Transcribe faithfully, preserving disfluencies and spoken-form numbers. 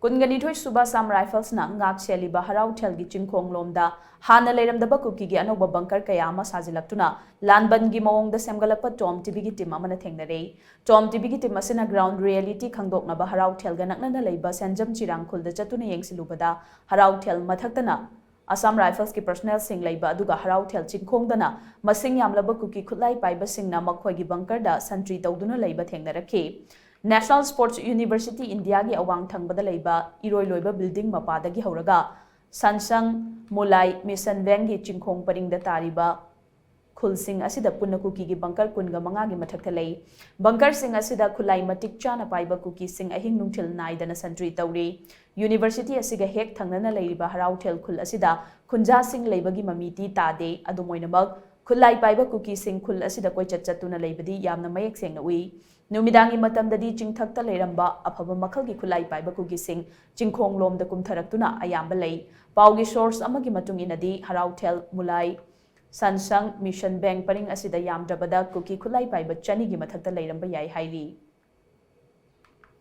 ꯀꯨꯟꯒ ꯅꯤꯊꯣꯏ ꯁꯨꯕ Assam Riflesꯅ ꯉꯥꯛ ꯁꯦꯜꯂꯤꯕ ꯍꯔꯥꯎꯊꯦꯜꯒꯤ ꯆꯤꯡꯈꯣꯡ ꯂꯣꯝꯗ ꯍꯥꯟꯅ ꯂꯩꯔꯝꯗꯕ ꯀꯨꯀꯤꯒꯤ ꯑꯅꯧꯕ bunker ꯀꯌꯥ ꯑꯃ ꯁꯥꯖꯤꯜꯂꯛꯇꯨꯅ ꯂꯥꯟꯕꯟꯒꯤ ꯃꯑꯣꯡꯗ ꯁꯦꯝꯒꯠꯂꯛꯄ TOM TVꯒꯤ team ꯑꯃꯅ ꯊꯦꯡꯅꯔꯦ꯫ TOM TVꯒꯤ team ꯑꯁꯤꯅ ground reality ꯈꯪꯗꯣꯛꯅꯕ ꯍꯔꯥꯎꯊꯦꯜꯒ ꯅꯛꯅꯅ ꯂꯩꯕ ꯁꯦꯟꯖꯝ ꯆꯤꯔꯥꯡ ꯈꯨꯜꯗ ꯆꯠꯇꯨꯅ ꯌꯦꯡꯁꯤꯜꯂꯨꯕꯗ ꯍꯔꯥꯎꯊꯦꯜ ꯃꯊꯛꯇꯅ Assam Riflesꯀꯤ personnelꯁꯤꯡ ꯂꯩꯕ, ꯑꯗꯨꯒ ꯍꯔꯥꯎꯊꯦꯜ ꯆꯤꯡꯈꯣꯡꯗꯅ ꯃꯁꯤꯡ ꯌꯥꯝꯂꯕ ꯀꯨꯀꯤ ꯈꯨꯠꯂꯥꯏ ꯄꯥꯏꯕꯁꯤꯡꯅ ꯃꯈꯣꯏꯒꯤ bunkerꯗ ꯁꯟꯇ꯭ꯔꯤ ꯇꯧꯗꯨꯅ ꯂꯩꯕ ꯊꯦꯡꯅꯔꯛꯈꯤ꯫ National Sports University Indiaꯒꯤ ꯑꯋꯥꯡ ꯊꯪꯕꯗ ꯂꯩꯕ ꯏꯔꯣꯏ ꯂꯣꯏꯕ building ꯃꯄꯥꯗꯒꯤ ꯍꯧꯔꯒ ꯁꯟꯁꯪ, ꯃꯨꯂꯥꯏ, ꯃꯤꯁꯟ ꯕꯦꯡꯒꯤ ꯆꯤꯡꯈꯣꯡ ꯄꯔꯤꯡꯗ ꯇꯥꯔꯤꯕ ꯈꯨꯜꯁꯤꯡ ꯑꯁꯤꯗ ꯄꯨꯟꯅ ꯀꯨꯀꯤꯒꯤ bunker ꯀꯨꯟꯒ ꯃꯉꯥꯒꯤ ꯃꯊꯛꯇ ꯂꯩ꯫ Bunkerꯁꯤꯡ ꯑꯁꯤꯗ ꯈꯨꯠꯂꯥꯏ ꯃꯇꯤꯛ ꯆꯥꯅ ꯄꯥꯏꯕ ꯀꯨꯀꯤꯁꯤꯡ ꯑꯍꯤꯡ ꯅꯨꯡꯊꯤꯜ ꯅꯥꯏꯗꯅ ꯁꯟꯇ꯭ꯔꯤ ꯇꯧꯔꯤ꯫ University ꯑꯁꯤꯒ ꯍꯦꯛ ꯊꯪꯅꯅ ꯂꯩꯔꯤꯕ ꯍꯔꯥꯎꯊꯦꯜ ꯈꯨꯜ ꯑꯁꯤꯗ ꯈꯨꯟꯖꯥꯁꯤꯡ ꯂꯩꯕꯒꯤ ꯃꯃꯤꯗꯤ ꯇꯥꯗꯦ꯫ ꯑꯗꯨꯝ ꯑꯣꯏꯅꯃꯛ, ꯈꯨꯠꯂꯥꯏ ꯄꯥꯏꯕ ꯀꯨꯀꯤꯁꯤꯡ ꯈꯨꯜ ꯑꯁꯤꯗ ꯀꯣꯏꯆꯠ ꯆꯠꯇꯨꯅ ꯂꯩꯕꯗꯤ ꯌꯥꯝꯅ ꯃꯌꯦꯛ ꯁꯦꯡꯅ ꯎꯏ꯫ ꯅꯨꯃꯤꯗꯥꯡꯒꯤ ꯃꯇꯝꯗꯗꯤ ꯆꯤꯡꯊꯛꯇ ꯂꯩꯔꯝꯕ ꯑꯐꯕ ꯃꯈꯜꯒꯤ ꯈꯨꯠꯂꯥꯏ ꯄꯥꯏꯕ ꯀꯨꯀꯤꯁꯤꯡ ꯆꯤꯡꯈꯣꯡ ꯂꯣꯝꯗ ꯀꯨꯝꯊꯔꯛꯇꯨꯅ ꯑꯌꯥꯝꯕ ꯂꯩ꯫ ꯄꯥꯎꯒꯤ source ꯑꯃꯒꯤ ꯃꯇꯨꯡ ꯏꯟꯅꯗꯤ, ꯍꯔꯥꯎꯊꯦꯜ, ꯃꯨꯂꯥꯏ, ꯁꯟꯁꯪ, ꯃꯤꯁꯟ ꯕꯦꯡ ꯄꯔꯤꯡ ꯑꯁꯤꯗ ꯌꯥꯝꯗ꯭ꯔꯕꯗ ꯀꯨꯀꯤ ꯈꯨꯠꯂꯥꯏ ꯄꯥꯏꯕ ꯆꯅꯤꯒꯤ ꯃꯊꯛꯇ ꯂꯩꯔꯝꯕ ꯌꯥꯏ ꯍꯥꯏꯔꯤ꯫